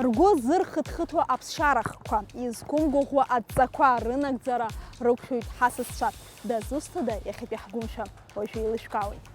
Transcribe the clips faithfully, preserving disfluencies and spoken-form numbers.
Ргәы зырхыҭхыҭуа аԥсшьарахқәа, изқәымгәыӷуа адҵақәа рынагӡара рықәшәоит ҳасасцәа. Дызусҭада иахьатәи ҳгәымшәа? Уажәы еилышәкаауеит.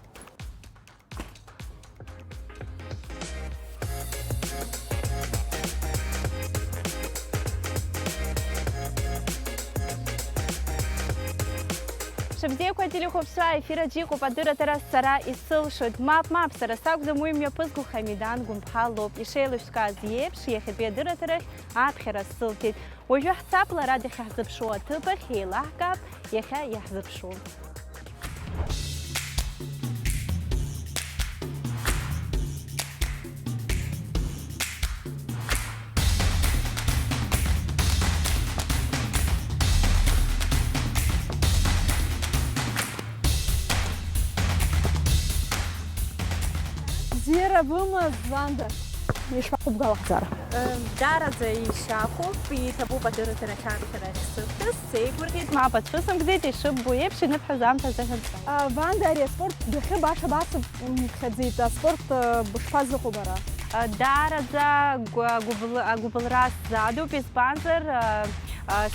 Шәыбзиақәа, телехәаԥшра, аефир аҿы иҟоуп адырраҭара «Сара исылшоит». Мап, мап, сара сакәӡам уи мҩаԥызго, Хамидан Гәымԥҳа лоуп. Ишеилышәкааз еиԥш, иахьатәи адырраҭарахь аԥхьара сзылҭеит. Уажәы ҳцап лара дахьаҳзыԥшу аҭыԥ ахь, еилаҳкаап иахьа иаҳзыԥшу. Бзиара бымаз, Ванда. Ишԥақәыбгалахӡара? Даараӡа ишьахәуп, иҭабуп адырраҭара ахь аԥхьара ахьсыхьыз, сеигәырӷьеит, мап ацәысымкӡеит, ишыббо еиԥш, иныбҳәаз аамҭа азыҳәан сааит. Ванда, ари аспорт духьы баша басыԥхьаӡеит, аспорт бышԥазыҟоу бара? Даараӡа гәы-, гәыбыл-, агәыбылра сзаадуп, избанзар,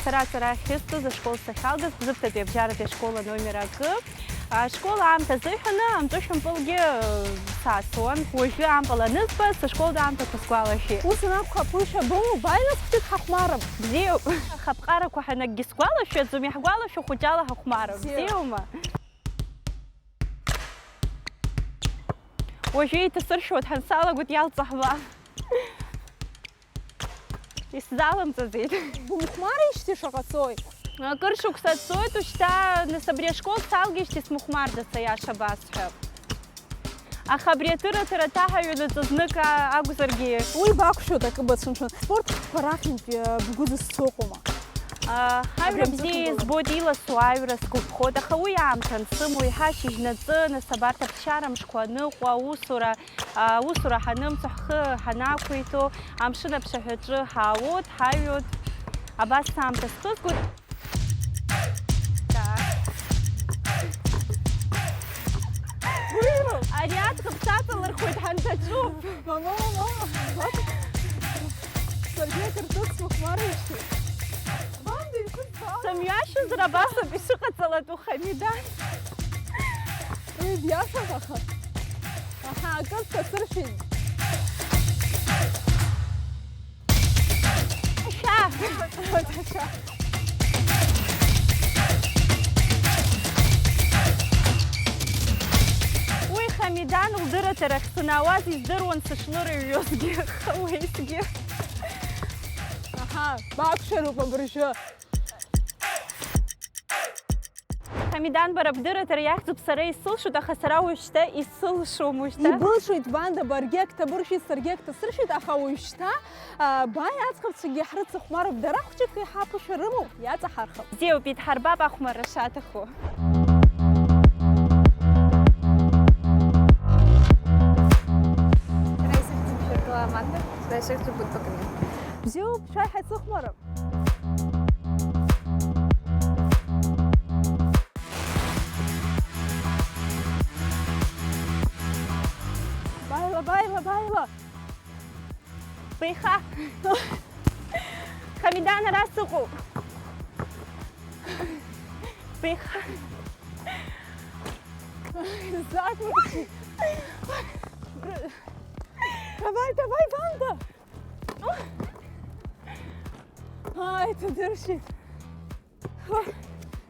сара, сара ахьыстәыз ашкол сахьалгаз, Бзыԥҭатәи абжьаратәи ашкол аномер акы. Ашкол аамҭа азыҳәаны амҵәышәмпылгьы, э, сасуан. Уажәы ампыл анызба, сышколтә аамҭақәа сгәалашәеит. Ус анакәха, ԥышәа бымоу, бааи нас хәҷык ҳахәмарып. Бзиоуп. Аха аԥҟарақәа ҳанакгьы сгәалашәаӡом, иаҳгәалашәо хәыҷала ҳахәмарып. Бзиоуп. Бзиоума? Уажәы еиҭасыршәуеит, ҳансалагоит, иалҵаҳмам. Исзалымҵаӡеит. Бымхәмарижьҭеи шаҟа цои? Акыр шықәса цоит, ушьҭа, нас, абри ашкол салгеижьҭеи смыхәмарӡац, аиаша басҳәап. Аха абри атырраҭара ҭаҳаҩы наҵазнык а-, акәзаргьы. Уи бақәшәоит, акы бацәымшәан. Спорт хәарахьынтә, э, бгәы зызцо ыҟоума? А, аҩра абри бзиа анҵыхәа избоит, иласу аҩра сгәаԥхоит, аха уи аамҭа ансымоу, еиҳа шьыжьнаҵы, нас, абарҭ аԥсшьара мшқәа аныҟоу, аусура Аусура ҳанымҵо, ҳхы ҳанақәиҭу, амшын аԥшаҳәаҿы ҳаауеит, ҳаҩуеит. Абас саамҭа схызгоит. Ари аӡӷаб саҵалырхуеит, ҳанҭаҵәуп. Мама, мама, мама. Саргьы акыр ҿыц сыхәмарижьҭеи. Сымҩашьозар абас ауп ишыҟаҵалатәу, Хамида. Уи диашоуп, аха. Аҳа, акыр дҭасыршәит. Ашәа! Уи Хамидан лдырраҭарахь санаауаз издыруан сышлырыҩуазгьы, уеизгьы. Аҳа, бакәшароуп абыржәы. Хамидан, бара бдырраҭара иахьӡуп «Сара исылшоит», аха сара уажәшьҭа исылшом уажәшьҭа. Ибылшоит, Ванда, баргьы ак ҭабыршәит, саргьы ак ҭасыршәит, аха уажәшьҭа, а, бааи аӡӷабцәагьы ҳрыцыхәмаруп, дара хәҷык еиҳа аԥышәа рымоуп, иаҵаҳархып. Бзиоуп, идҳарбап ахәмарра шаҭаху. Сара исыхьӡуп Шәыргала Аманда, сара исыхьӡуп Гәыҭбакны. Бзиоуп, шәаҳ исыхәмарып. Баила, баила, баила! Беиха! Хамидан, ара сыҟоуп! Беиха! Закәытәшьеит! Давай, давай, Ванда! Ааи, ҭадыршьит.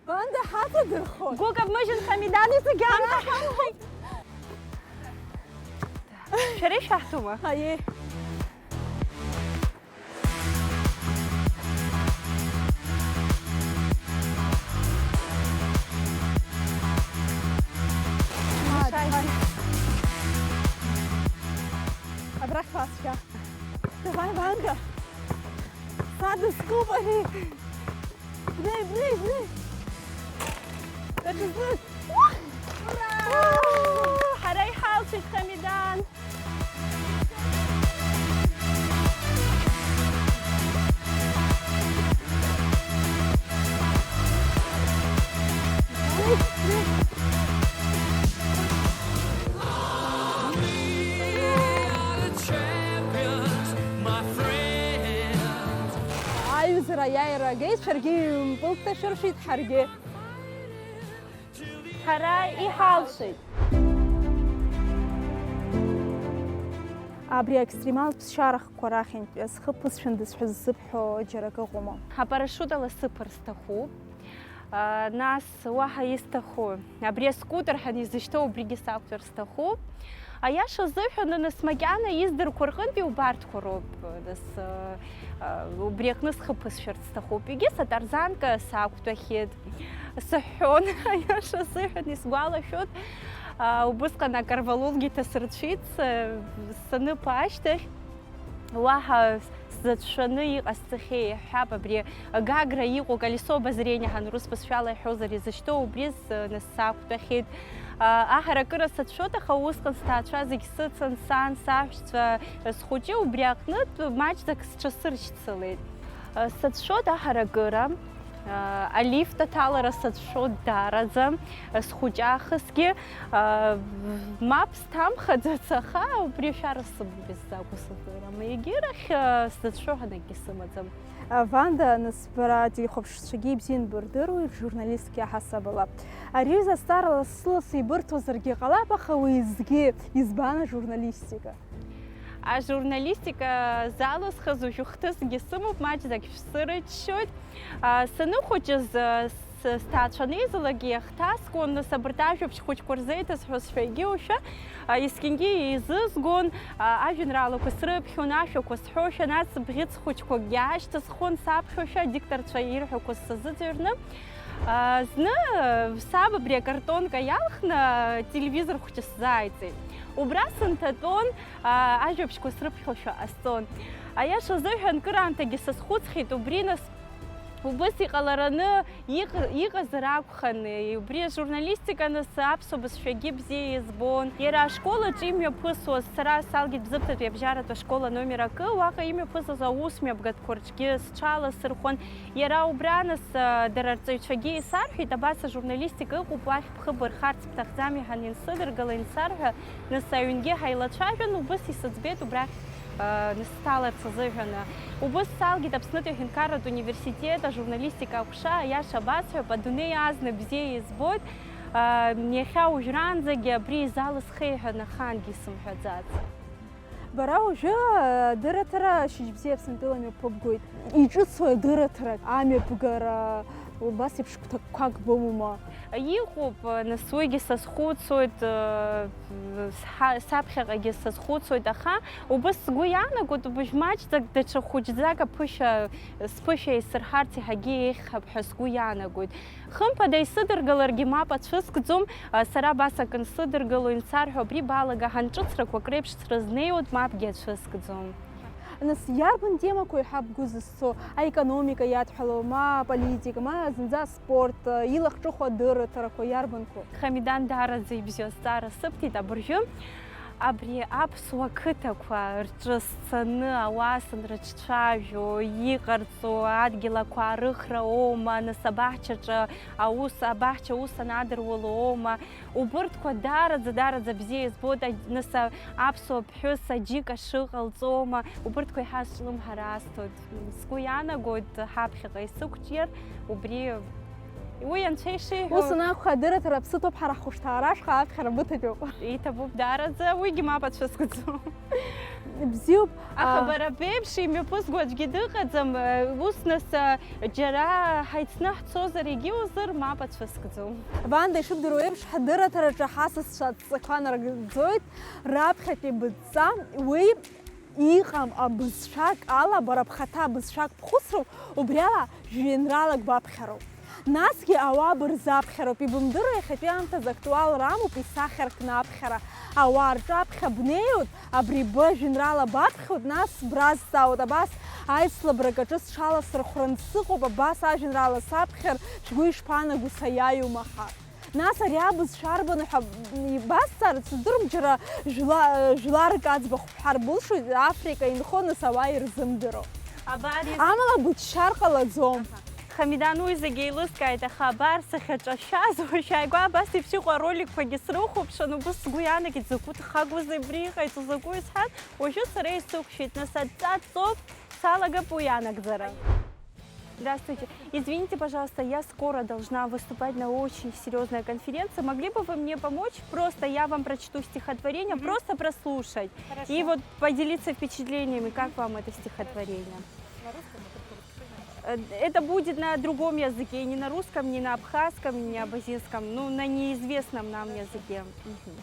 Ванда ҳаҭадырхоит. Гәык абмыжьын, Хамидан ицәгьан. Шәара ишәаҳҭома? Аиеи. Абрахь бацәгьа. Давай, Ванда! Садыскуп ари! Бнеи, бнеи, бнеи! Даҽазнык! Ура! Ҳара иҳалшеит, Хамидан! Аиааира агеит, шәаргьы ҩымпылк ҭашәыршәит, ҳаргьы. Ҳара иҳалшеит. Абри аекстремалтә ԥсшьарахқәа рахьынтә зхы ԥысшәындаз ҳәа ззыбҳәо џьара акы ыҟоума? Апарашиут ала сыԥар сҭахуп. Нас уаҳа исҭаху, абри аскутер ҳәа изышьҭоу убригьы сақәтәар сҭахуп. Аиаша азыҳәан, нас макьана издырқәо рҟынтә иубарҭқәа роуп, нас, а, а, убри аҟны схы ԥысшәарц сҭахуп. Егьыс атарзанка сақәтәахьеит, сыҳәҳәон, аиаша азыҳәан исгәалашәоит. А, убысҟан акарвалолгьы ҭасырцәит, с-, саныԥо ашьҭахь. Уаҳа сзацәшәаны иҟасҵахьеи, иаҳҳәап, абри Гагра иҟоу колесо обозрения ҳәа рус бызшәала иҳәозар изышьҭоу убри нас сақәтәахьеит. Аҳаракыра сацәшәоит, аха усҟан сҭаацәа зегь сыцын, сан, саҳәшьцәа, схәыҷы убри аҟнытә маҷӡак сҽасыршьцылеит. Сацәшәоит аҳаракыра, алифт аҭалара сацәшәоит даараӡа, схәыҷаахысгьы, мап сҭамхаӡац, аха убри ашәара сымоуп, изакәу сыздырам. Егьирахь, сзацәшәо ҳәа акгьы сымаӡам. Ванда, нас бара ателехәаԥшцәагьы ибзианы бырдыруеит, журналистк иаҳасабала. Ари аҩыза азҵаара лассы-лассы ибырҭозаргьы ҟалап, аха уеизгьы избан ажурналистика? Ажурналистика залысхыз уажәы хҭысгьы сымоуп, маҷӡак шәсырччоит. А, саныхәыҷыз, а, с-, сҭаацәа анеизалак иахҭаскуан, нас абарҭ ажәабжь хәыҷқәа рзеиҭасҳәозшәа, егьиушәа, а, есқьынгьы еизызгон, а, ажәеинраалақәа срыԥхьон, ашәақәа сҳәошәа, нас бӷьыц хәыҷқәакгьы аашьҭысхуан саԥхьошәа, адикторцәа ирҳәақәоз сазыӡырҩны. А, зны, а, саб абри акартонка иалхны, а, телевизор хәҷы сзааиҵеит. Убра сынҭатәон, а, ажәабжьқәа срыԥхьошәа ҟасҵон. Аиаша азыҳәан, кыраамҭагьы сазхәыцхьеит убри, нас, убыс иҟалараны иҟ-, иҟазар акәханы, убри ажурналистика, нас, аԥсуа бызшәагьы бзиа избон. Иара ашкол аҿы имҩаԥысуаз, сара салгеит Бзыԥҭатәи абжьаратә ашкол аномер акы, уаҟа имҩаԥысуаз аусмҩаԥгатәқәа рҿгьы сҽаласырхәон. Иара убра, нас, а, дара рҵаҩцәагьы исарҳәеит, абас ажурналистика ыҟоуп, уахь бхы бырхарц бҭахӡами ҳәа инсыдыргыла, инсарҳәа, нас аҩнгьы ҳаилацәажәан, убыс исыӡбеит убрахь, а, нас сҭаларц азыҳәаны. Убыс салгеит Аԥснытәи аҳәынҭқарратә университет ажурналистика аҟәша, аиаша басҳәап, адунеи азна бзиа избоит, а, иахьа уажәраанӡагьы абри изалысхеи ҳәа ахаангьы исымҳәаӡац. Бара уажәы, а, адырраҭара Шьыжьбзиа Аԥсынтәыла мҩаԥыбгоит. Иҿыцу адырраҭарак амҩаԥгара убас еиԥш гәҭакқәак бымоума? Иҟоуп, нас уигьы сазхәыцуеит, а, сҳа-, саԥхьаҟагьы сазхәыцуеит, аха убыс сгәы иаанагоит, убыжь маҷӡак даҽа хәыҷӡак аԥышәа, сԥышәа исырҳарц иаҳагьы еиӷьхап ҳәа сгәы иаанагоит. Хымԥада исыдыргыларгьы мап ацәыскӡом, а, сара абас акы нсыдыргыло инсарҳәо, абри балага ҳанҿыцрақәак реиԥш срызнеиуеит, мапгьы ацәыскӡом. Нас иарбан темақәоу еиҳа бгәы зызцо, аекономика иадҳәалоу, ма аполитика, ма зынӡа аспорт, а, илахҿыху адырраҭарақәа иарбанқәоу? Хамидан, даараӡа ибзиоу азҵаара сыбҭеит абыржәы. Абри аԥсуа қыҭақәа рҿы сцаны ауаа санрыҿцәажәо, иҟарҵо, адгьыл ақәаарыхра оума, нас абаҳчаҿы аус, абаҳча аус анадыруало оума, убырҭқәа даараӡа, даараӡа бзиа избоит, а-, нас а-, аԥсуа ԥҳәыс аџьыка шыҟалҵо оума, убырҭқәа еиҳа сҿлымҳара асҭоит. Сгәы иаанагоит, ҳаԥхьаҟа исықәҿиар, убри Уи анцәа ишиҳәо. Ус анакәха, адырраҭара аԥсы ҭоуп, ҳара ҳхәышҭаара ашҟа аԥхьара быҭатәуп. Иҭабуп даараӡа, уигьы мап ацәыскӡом. Бзиоуп. Аха, а, бара беиԥш имҩаԥызго аӡәгьы дыҟаӡам, ус нас, а, џьара ҳаицны ҳцозар, егьиузыр, мап ацәыскӡом. Ванда, ишыбдыруа еиԥш, ҳдырраҭараҿы ҳасасцәа адҵақәа нарыгӡоит, раԥхьатәи быдҵа, уи Иҟам абызшәак ала бара бхаҭа бызшәак бхәыцроуп, убри ала жәеинраалак баԥхьароуп. Насгьы ауаа бырзаԥхьароуп, ибымдыруа иахьатәи аамҭазы актуалра амоуп исахьаркны аԥхьара. Ауаа рҿаԥхьа бнеиуеит, абри бажәеинраала баԥхьоит, нас бразҵаауеит, абас аицлабрак аҿы сҽаласырхәран сыҟоуп, абас ажәеинраала саԥхьар шәгәы ишԥаанаго, саиааиума ҳәа. Нас ари абызшәа арбану ҳәа ибасҵарц сыздырам, џьара жәла-, жәларак аӡбахә бҳәар былшоит, Африка инхо, нас ауаа ирзымдыруа. Абар ис- Амала быччар ҟалаӡом. Аҳа. Хамидан, уи зегьы еилыскааит, аха абар сахьаҿашәаз, уажә ааигәа абас еиԥш иҟоу ароликқәагьы срыхәаԥшын, убыс сгәы иаанагеит, закәу ҭхагәызеи абри иҟаиҵо, закәу исҳәан, уажәы сара исықәшәеит, нас адҵа ҵоуп, салагап уи анагӡара. Здравствуйте. Извините, пожалуйста, я скоро должна выступать на очень серьезной конференции. Могли бы вы мне помочь? Просто я вам прочту стихотворение, Мгм. просто прослушать. Хорошо. И вот поделиться впечатлениями, как вам это стихотворение. На русском это? Э, Это будет на другом языке, не на русском, не на абхазском, не на абазинском, ну, на неизвестном нам языке. Мгм.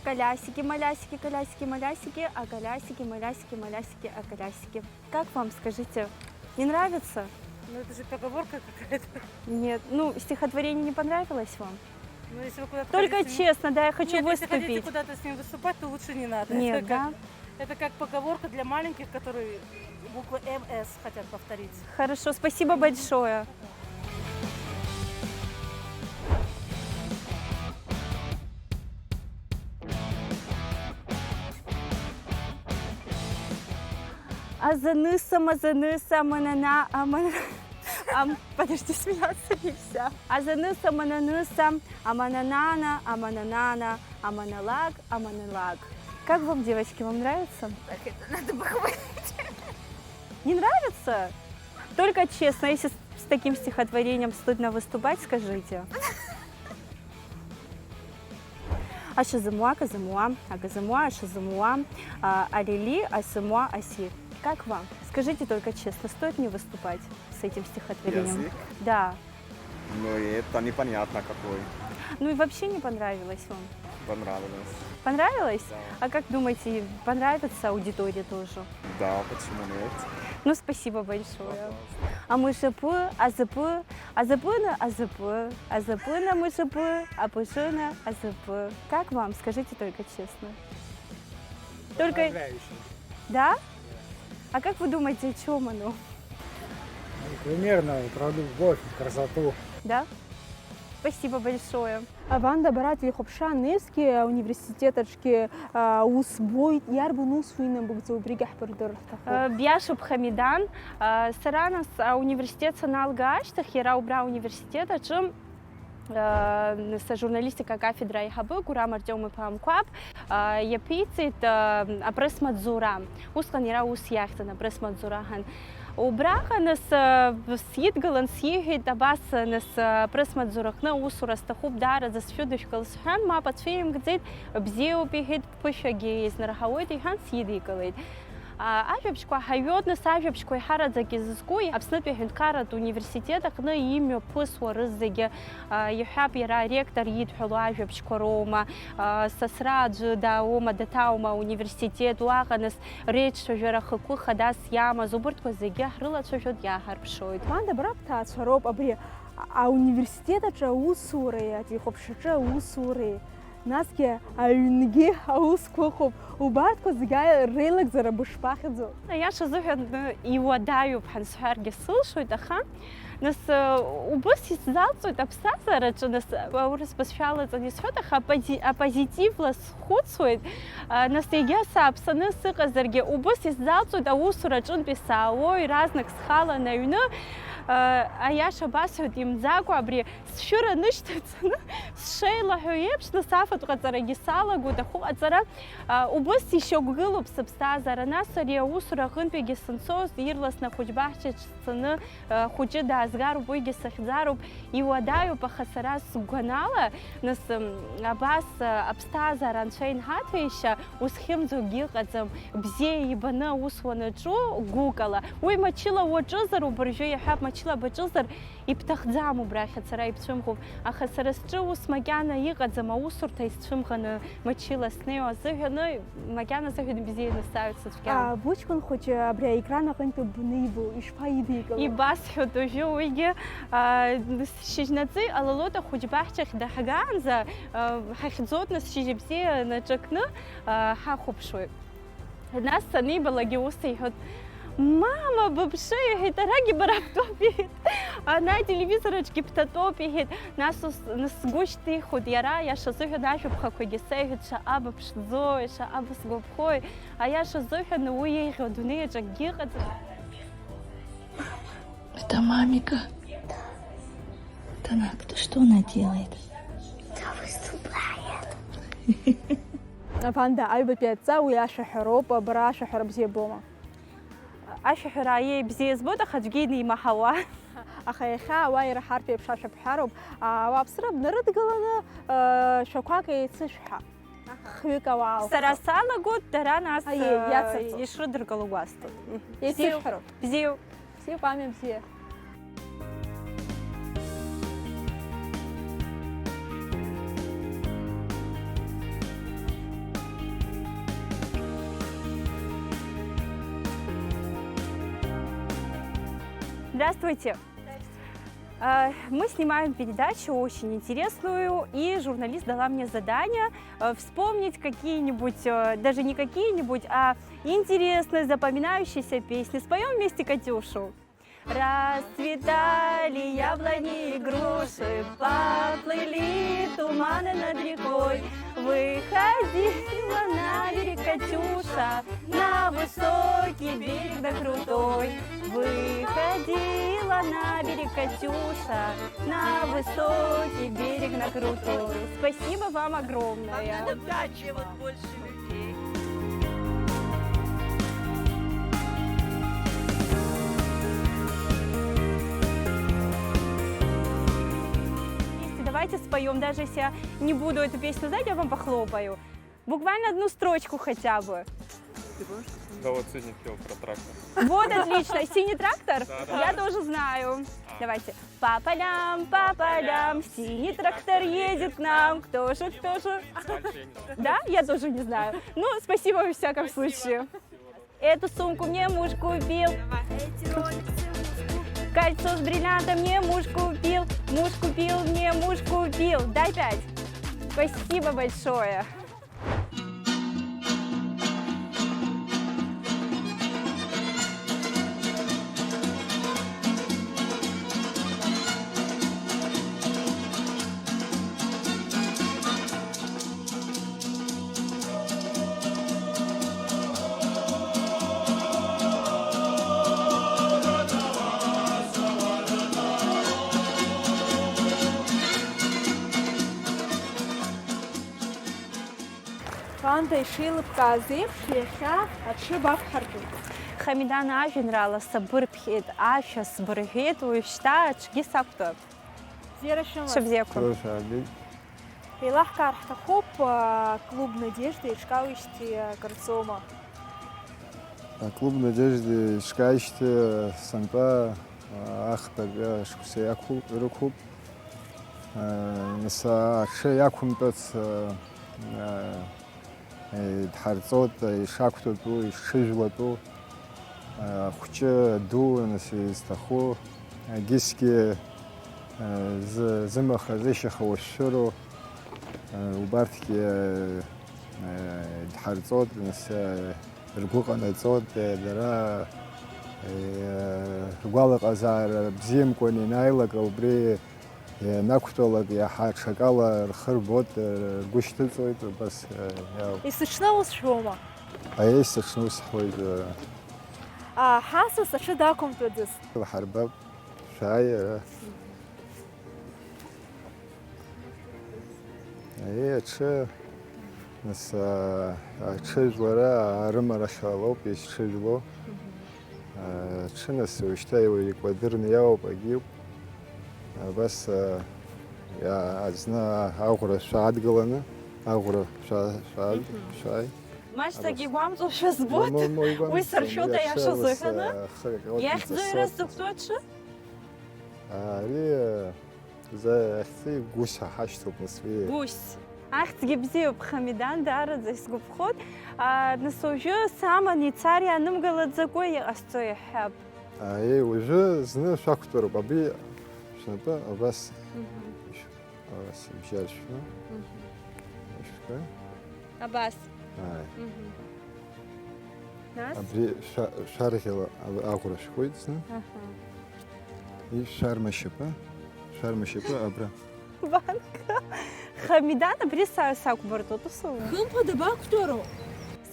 Колясики, малясики, колясики, малясики, а колясики, малясики, малясики, а колясики. Как вам, скажите? Не нравится? Ну, это же поговорка какая-то. Нет, ну, стихотворение не понравилось вам? Ну, если вы куда-то Только хотите, честно, да, я хочу Нет, если хотите выступить. куда-то с ним выступать, то лучше не надо. Нет, Это как, да? это как поговорка для маленьких, которые буквы М С хотят повторить. Хорошо, спасибо большое. Азаныса, мазаныса, аманана, аман-, ам-, подожди, смеяться нельзя. Азаныса, мананыса, амананана, амананана, аманалаг, аманалаг. Как вам, девочки, вам нравится? Так это надо похвалить. Не нравится? Только честно, если с, с таким стихотворением стыдно выступать, скажите. Ашазымуа, казымуа, аказымуа, ашазымуа, а, алили, асымуа, аси. Как вам? Скажите только честно, стоит мне выступать с этим стихотворением? Язык? Да. Ну и это непонятно какой. Ну и вообще не понравилось вам? Понравилось. Понравилось? Да. А как думаете, понравится аудитории тоже? Да, почему нет? Ну, спасибо большое. Пожалуйста. Амышапы, азапы, азапына, азапы, азапына, мышапы, апышына, азапы. Как вам? Скажите только честно. Только Поздравляю ещё. Да? А как вы думаете, о чём оно? Ну, примерно про любовь, красоту. Да? Спасибо большое. Ванда, бара ҭеихәаԥшра анеизгьы, ауниверситет аҿгьы, а, ус збоит, иарбан ус уинамыгӡо, убригьы ҳбырдыр ҳҭахуп. Э, биашоуп, Хамидан. Э, сара нас, а, университет саналга ашьҭахь, иара убра ауниверситет аҿы, э, нас ажурналистика акафедра аиҳабы Гурам Артиом-иԥа Амқәаб, э, иаԥиҵеит, э, апресс-маҵзура. Усҟан иара ус иахьӡын, апресс-маҵзура ҳәа. Убраҟа нас, э, сидгылан, сиҳәеит, абас, э, нас, э, апресс-маҵзураҟны аусура сҭахуп, даараӡа сшәыдышәкыл сҳәан, мап ацәимкӡеит, бзиоуп, иҳәеит, бԥышәагьы еизнарҳауеит, иҳәан, сидикылеит. А, ажәабжьқәа ҳаҩуеит, нас ажәабжьқәа еиҳараӡак изызку Аԥснытәи аҳәынҭқарратә университет аҟны имҩаԥысуа рызегьы, а, иҳәап, иара аректор идҳәало ажәабжьқәа роума, а, сасра аӡәы дааоума, даҭааума ауниверситет, уаҟа нас реиҿцәажәара хықәкы хадас иамаз, убырҭқәа зегьы ҳрылацәажәоит, иааҳарԥшуеит. Ванда, бара бҭаацәа роуп абри а-, ауниверситет аҿы аусуреи, аҭеихәаԥшраҿы аусуреи, насгьы аҩнгьы аусқәа ыҟоуп. Убарҭқәа зегьы реилагӡара бышԥахьӡу? Аиаша азыҳәан, иуадаҩуп ҳәа сҳәаргьы сылшоит, аха Нас, э, убыс исзалҵуеит аԥсҭазаараҿы, нас, аурыс бызшәала ҵаны исҳәоит, аха апози-, апозитивла схәыцуеит. А, нас егьа сааԥсаны сыҟазаргьы, убыс исзалҵуеит аусура аҿынтәи саауоу, иаразнак схалан аҩны. А, аиаша басҳәоит, имӡакәа абри сшәыра нышьҭацаны, сшеилаҳәо еиԥш, нас афатә ҟаҵарагьы салагоит, ахәы ҟаҵара. А, убыс ишьақәгылоуп сыԥсҭазаара, нас ари аусура аҟынтәигьы санцоз, ирласны ахәыҷбаҳчаҿ сцаны, Хәыҷы даазгароуп, уигьы сыхьӡароуп, иуадаҩуп, аха сара сгәанала, нас, м, абас, а, аԥсҭазаара анцәа инҳаҭәеишьа, узхьымӡогьы ыҟаӡам, бзиа ибаны аус уанаҿу гәыкала. Уи мчыла уаҿызар, убыржәы иаҳәап, мчыла баҿызар, ибҭахӡам убрахь ацара, ибцәымӷуп. Аха сара сҿы ус макьана иҟаӡам, аусурҭа исцәымӷаны мчыла снеиуа азыҳәаны, макьана сыҳәан ибзианы сааҩт сыцәгьан. А, быҷкәын хәыҷы абри аекран аҟынтә бнеибо, ишԥаидикыло? Ибасҳәоит уажәы уигьы, а, шьыжьнаҵы иҟалалоит ахәыҷбаҳчахь даҳгаанӡа, а, ҳахьӡоит, нас шьыжьбзиа наҿакны, а, ҳахәаԥшуеит. Нас санибалакгьы ус иҳәоит, мама, быԥшы, иҳәеит, арагьы бара бтәоуп, иҳәеит, ана ателевизор аҿгьы бҭатәоуп, иҳәеит, нас ус, нас сгәы шьҭихуеит иара, иаша азыҳәан ажәаԥхақәагьы сеиҳәеит, шаҟа быԥшӡои, шаҟа бысгәаԥхои, аиаша азыҳәан уи еиӷьу адунеи аҿы акгьы ыҟаӡам. Это мамика. Это она, кто, что она делает? Она выступает. Ванда, аҩбатәи адҵа уи ашәаҳәароуп, бара ашәаҳәара бзиа боума? Ашәаҳәара аиеи бзиа збоит, аха аӡәгьы инимаҳауа. Аха иахьа ауаа ираҳартә еиԥш ашәа бҳәароуп, ауааԥсыра бнарыдгыланы, э, шәақәак еицышәҳәа. Аха. Хҩык ауаа алхра. Сара салагоит, дара нас, Аиеи, э, иацырҵоит. Ишрыдыркыло гәасҭоит. Мгм. Еицышәҳәароуп. Бзиоуп. Бзиоуп, амҩа бзиа. Здравствуйте. Э, мы снимаем передачу очень интересную, и журналист дала мне задание, э, вспомнить какие-нибудь, э, даже не какие-нибудь, а интересные, запоминающиеся песни. Споем вместе «Катюшу». Расцветали яблони и груши, поплыли туманы над рекой. Выходила на берег Катюша, на высокий берег, на крутой. Выходила на берег Катюша, на высокий берег, на крутой. Спасибо вам огромное. Удачи, вот больше людей. Давайте споем, даже если я не буду эту песню знать, я вам похлопаю. Буквально одну строчку хотя бы. Да вот сегодня пел про трактор. Вот, отлично. Синий трактор? Да, да. Я тоже знаю. А. Давайте. По полям, по полям, синий трактор едет к нам. Кто же, кто же? Дальше я не знаю. Да? Я тоже не знаю. Ну, спасибо во всяком случае. Эту сумку мне муж купил. Кольцо с бриллиантом мне муж купил. Муж купил мне, муж купил. Дай пять. Спасибо большое. Ҳәанда ишеилыбкааз еиԥш, иахьа аҽы бақәҳаргеит. Хамидан ажәеинраала сабырԥхьеит, ашәа сбырҳәеит, уажәшьҭа аҽгьы сақәтәап. Бзиара шәымаз. Шәыбзиақәа. Бзиара шәаагеит. Еилаҳкаар ҳҭахуп, а, клуб Надежда еиҿкаауижьҭеи акырҵома? Аклуб Надежда еиҿкааижьҭеи сынтәа, а, ахԥатәи ашықәса иақәу-, ирықәуп. А, нас аҽы иақәымтәац, а, а, идҳарҵоит, ишақәтәатәу, ишҽыжәлатәу, а, ахәҷы, аду, нас изҭаху, егьысгьы, а, зы-, зымаха, зышьаха уашәшәыроу, а, убарҭгьы, а, а, идҳарҵоит, нас, а, ргәы ҟанаҵоит, а, дара, а, ргәалаҟазаара бзиамкәан ианааилак, убри ианақәтәалак, иаҳа аҽакала рхы рбоит, ргәы шьҭыҵуеит, убас, а, иауп. Есыҽны аус шәуоума? Аиеи, есыҽны ус ҳуеит, а. А, ҳасас аҽы дақәымтәаӡац. Ҳарбап, шәааи ара. Аиеи, аҽы, нас, а, аҽыжәлара арымарахьала ауп изҽыжәло. Аҽы, нас, уажәшьҭа икәадырны иаауп, агьиуп. Абас, а, иа-, зны аӷәра шәаадгыланы, аӷәра шәа-, шәа-, Мгм. Шәааи. Маҷӡак Абас. Игәамҵуашәа збоит. Ма-, ма-, ма-, уи игәамҵӡом, сыршәоит, иаша аиаша лас, азыҳәаны. А, хы-, иахьӡу иара сзықәтәоу аҽы? А, ари, а, За ахьӡи Гәышьа ҳашьҭоуп, нас уи. Гәышь. Ахьӡгьы бзиоуп, Хамидан, даараӡа исгәаԥхоит. А, нас уажәы саман ицар иаанымгалаӡакәа иҟасҵо иаҳҳәап. Аиеи, уажәы зны шәақәтәароуп, абри шәнапы абас, Мгм. Ишә-, абас ибжьаршәны. Мгм. Ишәкы. Абас. Ааи. Мгм. Нас? Абри шәа-, шәарӷьала а-, аӷәра шәхоит зны. Аҳа. И шәарма шьапы, шәарма шьапы абра. Банка. Хамидан, абри са-, сақәбыртәоит, усоума? Хымԥада бақәтәароуп.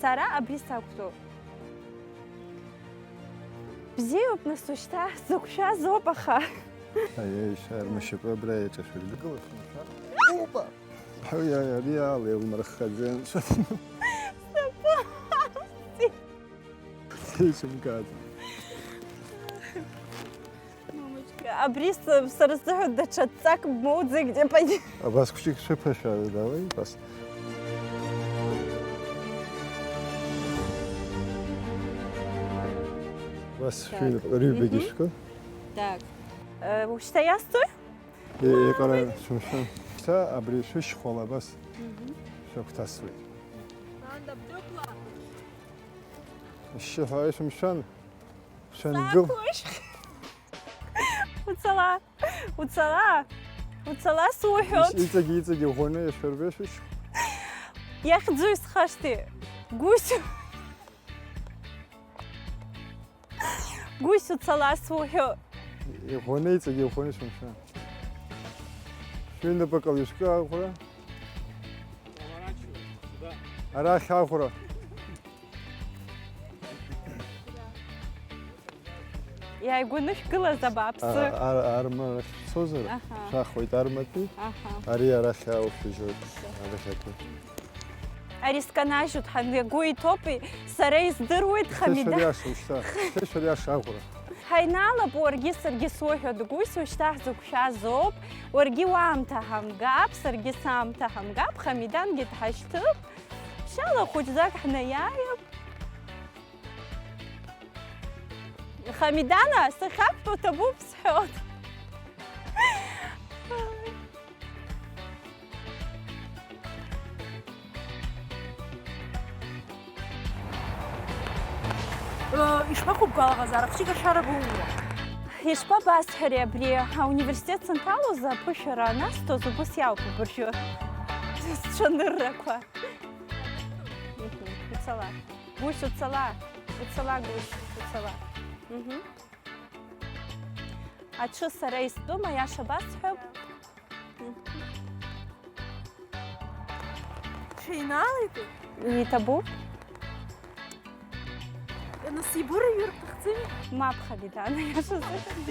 Сара абри сақәтәоуп. Бзиоуп, нас ушьҭа сзықәшәаз ауп, аха. Аиеи, шәарма шьапы абра иаҿашәыргылахьан. Опа! Ҳаи, ари ала еилмырххаӡеит. Сеицәымгацт. Абри с- сара сзыҳәа даҽа ҵак моуӡеит, Епани. Абас хәыҷык шәыԥашәара, давай, абас. Абас Так. шәи-, рыҩбагьы Мгм. шәкы. Так. Э, ушьҭа иасҭои? Е-, еиҟара шәымшәан. Шьҭа абри шәышьхәала абас Мгм. шәагәҭасуеит. Анда бдәықәла. Ашьшьыҳәа шәымшәан. Шәангыл. Сакәушь. Уцала, уцала, уцала суҳәоит. Ис-, иҵегь, иҵегь иӷәӷәаны ишәырбеишәишь? Иахьӡу исхашҭи? Гәышьу. Гәышьу, уцала суҳәоит. Иӷәӷәаны, иҵегь иӷәӷәаны шәымшәан. Шәыҩнапыкла ишәкы аӷәра. Арахь аӷәра. Иааигәаны шәгылаз абааԥсы. А, ар-, арма рахь шәцозар, Аҳа. шәахоит арматәи. Аҳа. Ари арахь аауԥыжьоит, арахь атәы. Ари сканажьуеит, ҳан игәы иҭоупи, сара издыруеит, Шәа Хамида. шәариаша, ушьҭа. Шәа шәариаша аӷәра. Ҳаиналап, уаргьы саргьы суҳәо дгәышьо, шьҭа ҳзықәшәаз ауп, уаргьы уаамҭа ҳамгап, саргьы саамҭа ҳамгап, Хамидангьы дҳашьҭып, ԥшьала хәыҷӡак ҳнаиааип. Хамидана, сахьақәтәоу ҭабуп сҳәоит. Э, ишԥақәыбгәалаҟазаара, хәыҷык ашәара бумоума? Ишԥабасҳәари абри, ауниверситет санҭалоз аԥышәара анасҭоз убыс иауп абыржәы. Сцәаныррақәа. Мгм, уцала. Гәышь, уцала. Уцала, Гәышь, уцала. Мгм. Аҽы сара истәым, аиаша басҳәап. Шәеинаалеитеи? Иҭабуп. Нас ибырҩыр бҭахӡами? Мап, Хамида, аиаша сыхьӡ.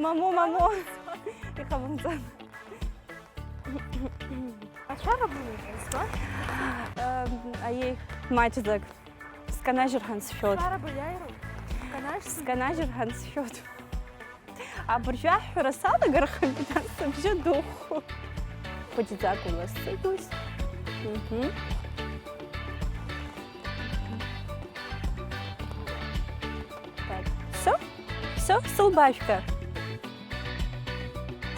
Мамоу, мамоу. Иҟабымҵан. Ашәара бымоуп, избан? Ам, аиеи, маҷӡак. Сканажьыр ҳәа сшәоит. Шәара баиааироуп. Сканажь сымоуп. Сканажьыр ҳәа сшәоит. Абыржәы аҳәҳәара салагар, Хамида, сыбжьы духуп. Хәыҷӡак уласыгоит. Мгм. Так. Всё? Всё? Сылбаажәга.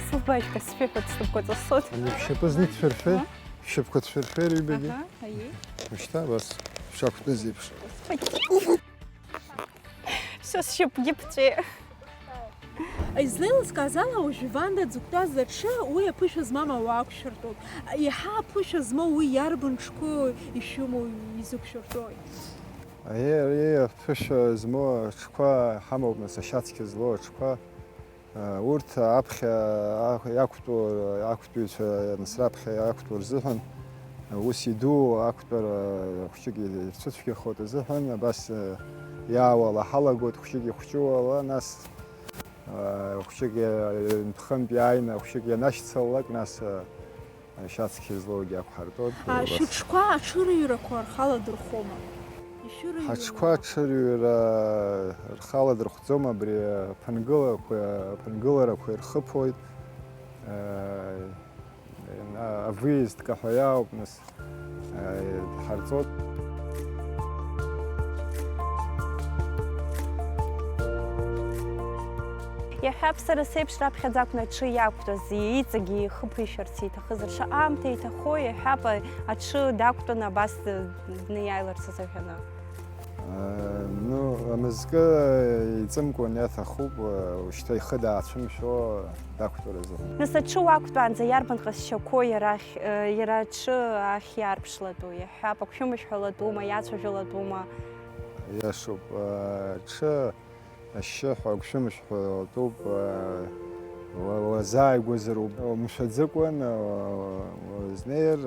Сылбаажәга, сшәыҳәоит, снапқәа ҵысоит. Ани бшьапы зны ҭшәыршәеи? Ҳа? Шьапқәа ҭшәыршәеи рыҩбагьы? Аҳа, аиеи. Ушьҭа абас, шәақәтәаз еиԥш. Господи! Всё, сшьапгьы ԥҵәеит. Излеилыскааз ала, уажә Ванда дзықәтәаз аҽы, уи аԥышәа змам ауаа ақәшәыртәуп. Иаҳа аԥышәа змоу уи иарбан ҽқәоу ишәымоу изықәшәыртәои? Аиеи, аиеи, аԥышәа змоу аҽқәа ҳамоуп, нас, ашьацқьа злоу аҽқәа. Урҭ аԥхьа иақәтәоу, ақәтәаҩцәа, нас, раԥхьа иақәтәоу рзыҳәан, ус иду ақәтәара хәҷык ирцәыцәгьахоит азыҳәан, абас иаауала ҳалагоит, хәҷык ихәҷуала, нас, хәҷык ҩынтә-хынтә иааины, хәҷык ианашьцылалак, нас, Ашьацқьа злоугьы ақәҳартәоит. А, шәыҽқәа аҽырыҩрақәа рхала дырхома? Ишәырыҩрыма? Ҳаҽқәа аҽырыҩра рхала дырхәӡом, абри аԥынгылақәа, аԥынгыларақәа ирхыԥоит. Э, выездка ҳәа иаауп, нас, э, дҳарҵоит. Иаҳҳәап, сара сеиԥш раԥхьаӡа акәны аҽы иақәтәаз, иҵегьы ихы ԥишәарц иҭахызар, шаҟа аамҭа иҭахои, иаҳҳәап, аҽы дақәтәаны абас днеиааиларц азыҳәаны. Э, ну, амызкы иҵымкәан иаҭахуп, э, ушьҭа ихы даацәымшәо дақәтәаразы. Нас аҽы уақәтәаанӡа иарбан ҟазшьақәоу иара ахь, э, иара аҽы ахь иаарԥшлатәу, иаҳҳәап, агәшәымшәҳәалатәума, иацәажәалатәума? Иашоуп, э, аҽы Ашьшьыҳәа агәшәымшәҳәа атәуп, уа-, уазааигәазар умшәаӡакәан, уа-, уа-, уазнеир,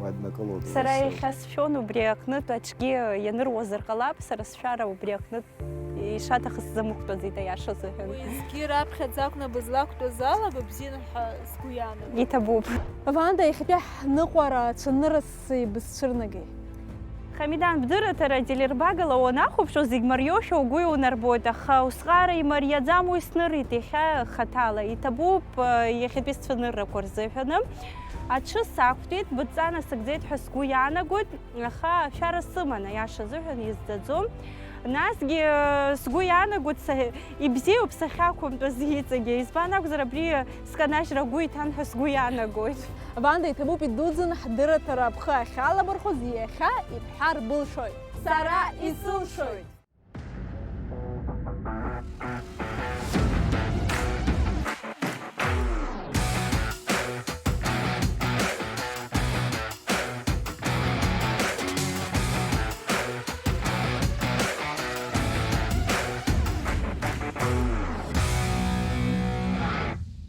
уаднакылоит. Сара иахьа сшәон убри аҟнытә аҽгьы ианыруазар ҟалап, сара сшәара убри аҟнытә ишаҭахыз сзымхәтәаӡеит, аиаша азыҳәан. Уеизгьы раԥхьаӡа акәны бызлақәтәаз ала быбзиан ҳәа сгәы иаанагоит. Иҭабуп. Ванда, иахьатәи ҳныҟәара цәанырас ибызцәырнагеи? Хамидан, бдырраҭара ателербагала уанахәаԥшуа, зегь мариоушәа угәы иунарбоит, аха усҟаара имариаӡам уи снырит иахьа хаҭала. Иҭабуп, э, иахьатәи сцәаныррақәа рзыҳәаны. Аҽы сақәтәеит, быдҵа насыгӡеит ҳәа сгәы иаанагоит, аха ашәара сыман, аиаша азыҳәан изӡаӡом. Насгьы, э, сгәы иаанагоит, са-, ибзиоуп сахьақәымтәаз иҵегьы. Избан акәзар, абри сканажьра агәы иҭан ҳәа сгәы иаанагоит. Ванда, иҭабуп идуӡӡаны ҳдырраҭара бхы ахьалабархәыз, иахьа ибҳәар былшоит. Сара исылшоит!